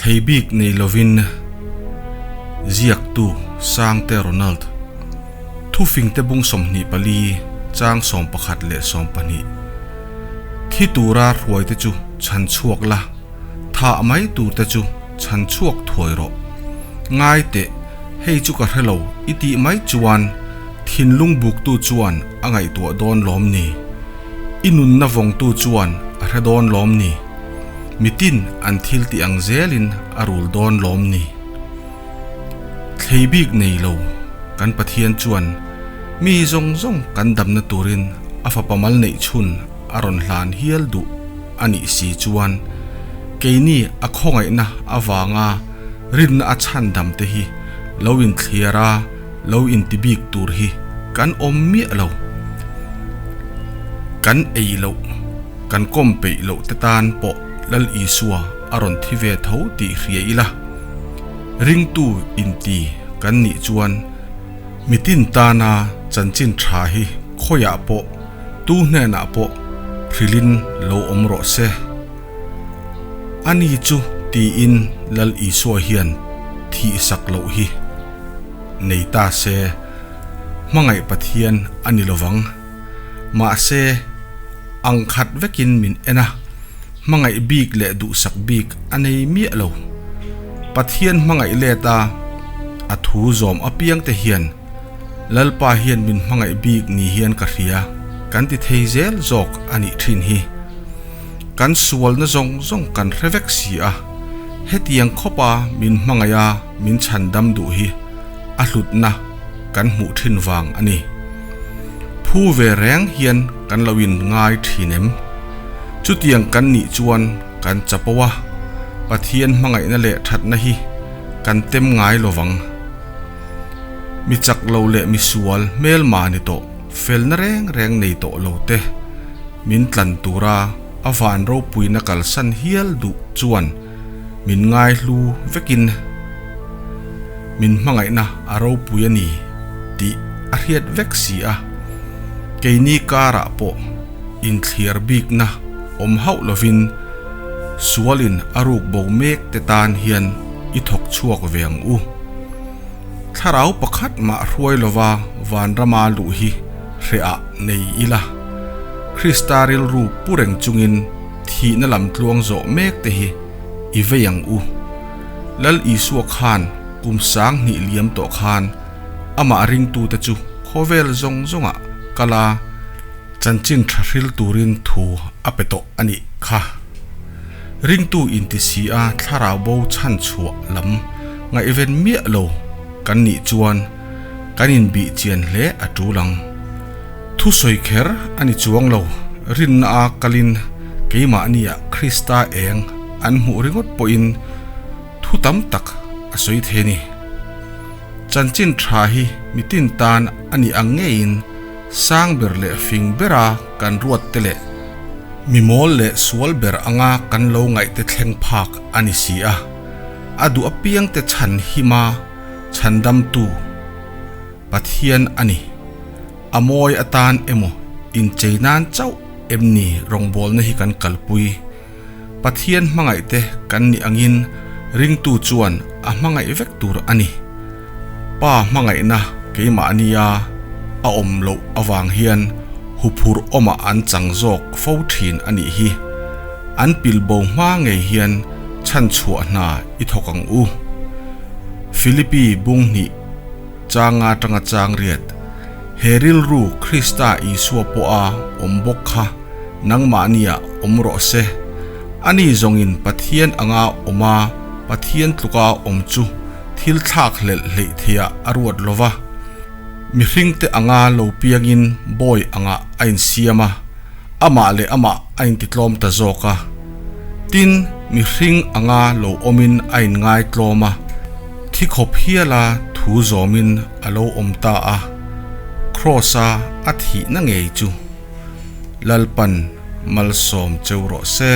Thlei bik nei lovin ziaktu Sangte Ronald Thufingte bung 24 chang 11 leh 12 Thi tura hruaite chu chhan chhuak la, thah mai turte chu chhan chhuak thuai rawh. Ngai teh, hei chu ka hre lo i tih mai chuan thinlung buktu chuan a ngaihtuah dawn lawm ni? I nunna vawngtu chuan a hre dawn lawm ni? Mitin an thil tih ang zelin a rul dawn lawm ni? Thlei bik nei lo kan Pathian chuan mi zawng zawng kan damna turin a fapa mal neih chhun a rawn hlan hial duh a nih si chuan keini a khawngaihna avanga rinna a chhan dam te hi lo inthliar a lo inti bik tur hi kan awm miah lo. Kan ei loh, kan kawm peih loh te tan pawh Lal Isua a rawn thi ve tho tih hria ila. Ringtu inti kan nih chuan mitin tana chanchin tha hi khawiah pawh tu hnenah pawh hrilhin lo awm rawh se. Ani chu tiin Lal Isua hian thih sak loh hi nei ta se, hmangaih Pathian a ni lovang. Mahse, ang khat vekin min en a, hmangaih bik leh duhsak bik a nei miah lo. Pathian hmangaih let a, a thu zawm apiangte hian Lalpa hian min hmangaih bik ni hian ka hria kan ti thei zel zawk a nih thin hi. Kan sualna zawng zawng kan hre vek si a, hetiang khawpa min hmangaih a min chhandam duh hi a hlutna kan hmuh thin vang a ni. Phu ve reng hian kan lo in ngai thin em? Chutiang kan nih chuan kan chapo a, Pathian hmangaihna leh thatna hi kan tem ngai lovang. Mi chak lo leh mi sual hmelma ni tawh felna reng reng nei tawh lo te min tlan tura a van ropuina kalsan hial duh chuan min ngaihlu vekin min hmangaihna a ropui a ni tih a hriat vek si a, keini karah pawh inthliar bikna awm hauh lovin sualin a ruk bo mek te tan hian i thawk chhuak ve ang u. Thlarau pakhat mah hruai lova vanrama luh hi hrehah nei ila, Krista rilru pu reng chungin thihna lam tluang zawh mek te hi i vei ang u. Lal Isua khan kum 2000 liam tawh khan amah ringtute chu khawvel zawng zawngah kal a, chanchin tha hril turin thu a pe tawh a nih kha. Ringtu inti si a thlarau bo chhan chhuah lam ngaihven miah lo kan nih chuan kan inbih chian hle a tul ang. Thusawi kher a ni chuang lo, rinna a kalin keimahnia Krista eng an hmuh ringawt pawhin thu tam tak a sawi thei a ni. Chanchin tha hi mitin tan a nih ang ngeiin sang ber leh fing bera kan ruat te leh mi mawl leh sual ber anga kan lo ngaih te thleng phak a ni si a, a duh apiang te chhan hima chhandamtu Pathian a ni. A mawi atan emaw inchei nan chauh em ni rawngbawlna hi kan kalpui. Pathian hmangaih te kan nih angin ringtu chuan a hmangaih vek tur a ni. Pa hmangaihna keimahnia a awm loh avang hian huphurh awmah an chang zawk fo thin a nih hi. An pilbo hma ngei hian chhanchhuah hna i thawk ang u. Philippi bung hnih. Changa tanga chang riat, he rilru Krista Isua pawha awm bawk kha nangmahnia awm rawh se. Ani zawngin Pathian anga awm a, Pathian tluka awm chu thil thlak hlelh hleih theiah a ruat lo va. Mihringte anga lo piangin bawi angah a insiam a, amah leh amah a intitlawm ta zawk a. Tin, mihring anga lo awmin a inngaitlawm a, thi khawp hiala thu zawmin a lo awm ta a, Kraws-a a thihna ngei chu Lalpan malsawm cheu rawh se.